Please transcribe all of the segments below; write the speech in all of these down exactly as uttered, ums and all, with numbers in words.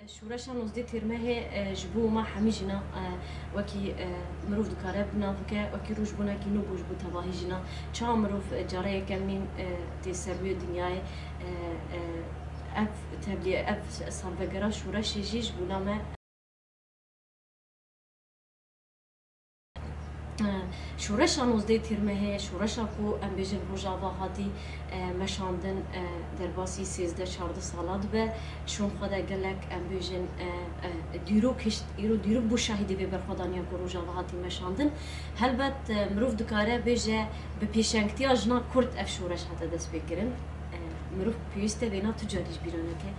Şoreşa nozdeh Têrmehê, e, ji bo me hemî jinan, e, wekî, e, mirov dikare bi nav bike, wekî rojbûnekî nû bû ji bo tevahî jinan. Çawa mirov, e, carê yekemîn, e, tê ser rûyê dinyayê, e, e, ev tebliye, ev salvegera şoreşê jî ji bona me Şoreşa nozdeh Tîrmehê, şoreşa ku em bêjin Rojava hatî, e, meşandin, e, derbasî sêzdeh çardeh sala dibe. Şûn xwe de gelek, em bêjin, e, e, dîrok hişt, îro dîrok bû şahidê vê berxwedaniya ku Rojava hatî meşandin. Helbet, e, mirov dikare bêje, bi pêşengtiya jina Kurd ev şoreş hate destpêkirin. E, mirov pêwîst e vêna tu carî ji bîra neke.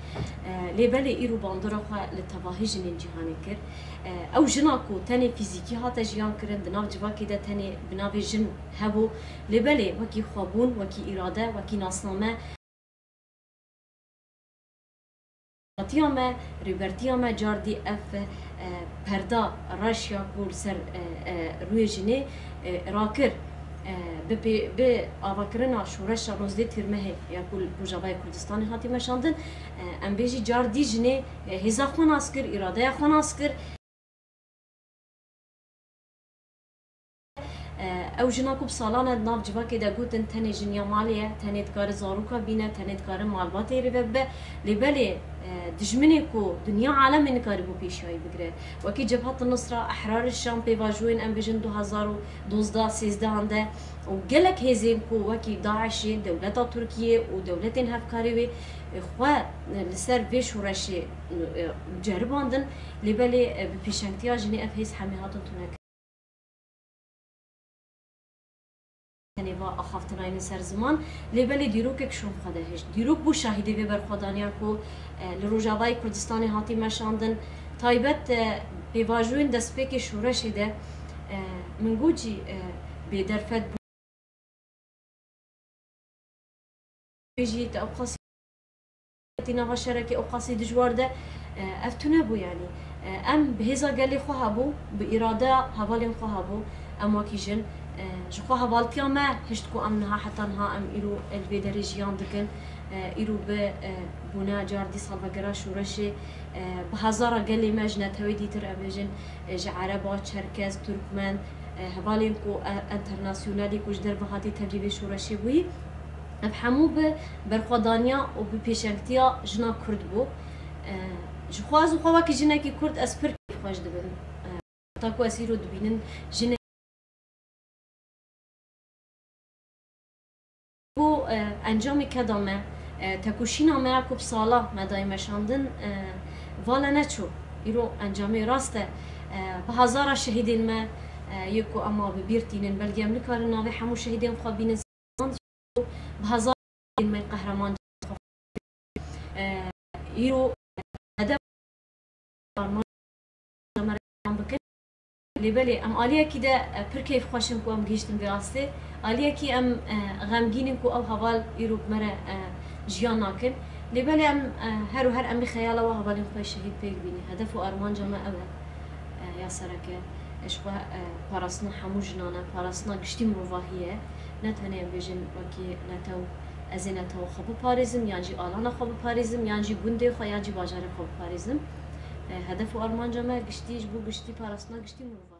E, lê belê îro bandora xwe li tevahî jinên cîhanê kir. E, ew jina ku tenê fîzîkî hate jiyan kirin, di nav civakê de tenê bi navê jin hebû. Lê belê wekî xwebûn, wekî îrade, wekî nasname, hatiya me, rêbertiya me cardî ev, e, perda reş ya ku li ser, e, e, rûyê jinê, e, rakir. E, bi pê-, bi avakirina şoreşa nozdeh Tîrmehê ya ku li Rojavayê Kurdistanê hatî meşandin, e, em bêjî cardî jinê, e, hêza xwe nas kir, îradeya xwe nas kir. E, ew jina ku bi salan e di nav civakê de gotin, tenê jin ya malê ye, tenê dikare zaroka bîne, tenê dikare malbatê rê ve bibe. Lê belê, e, dijminê ku dinya alemê nikarîbû pêşiyayî bigire. Wekî Cebhat Nusra, Ehrar Şam, pêvajoyên em bêjin du hezar û dozdeh sêzdehan de û gelek hêzên ku wekî DAIŞê, dewleta Tirkiyê û dewletên hevkarê wê, e, xwe, e, li ser vê şoreşê, e, ceribandin. Lê belê, e, bi pêşengtiya jinê ev hêz hemî hatin tune. Tenê va axaftina yî li ser ziman, lê belê dîrokek şûn xwe de hişt. Dîrok bû şahidê vê berxwedaniya ku, e, li Rojavayê Kurdistanê hatî meşandin. Taybet, e, pêvajoyên destpêkê şoreşê de, e, min got jî, e, bêderfet bû. Jî te ew qasî Tî nava şerekê ew qasî dijwar de, e, ev tune bû, yanî, e, em bi hêza gelê xwe hebû, bi îradeya hevalên xwe hebû, em wekî jin, e, ji xwe hevaltiya me hişt ku em niha heta niha em îro li vê derê jiyan dikin, e, îro bi, e, bûne cardî salvegera şoreşê, e, bi hezara gelê me ji netewê dîtir, em bêjin, e, ji Ereba, Çerkez, Turkmen, e, hevalên ku, e, enternasyonalî ku ji derve hatî tevlî vê şoreşê bûyî, ev hemû bi berxwedaniya û bi pêşengtiya jina Kurd bû. E, ji xwe ez û xwe wekî jinekî Kurd ez pir kêfxweş dibim. E, heta ku ez îro dibînim jinê ku, e, encamê keda me, e, tekoşîna me ya ku bi sala me dayê meşandin, e, vala neçû. Îro encamê rast e. E, bi hezara şehîdên me, e, yê ku ema bi bîr tînin, belkî em nikarin navê hemû şehîdên xwe bînin. Bi hezar me qehreman, e, îro hedef armanca me re bikin. Lê belê em aliyekî de, e, pir keyfxweş in ku em gihîştin vê astê. Aliyekî em, e, xemgîn in ku ew heval îro bi me re, e, jiyan nakin. Lê belê em, e, her û her em bi xeyala we hevalên xwe şehîd pêk bînî. Hedef û armanca me ew e, e, ya sereke. E, ji xwe, e, parastina hemû jinan e, parastina giştî mirovahiyê ye. Ne tenê em bêjin wekî netew, ez ê netewa xwe biparêzim, yan jî alana xwe biparêzim, yan jî gundê xwe, yan jî bajarê xwe biparêzim. E, hedef û armanca me giştî ji bo giştî parastina giştî mirovahiyê.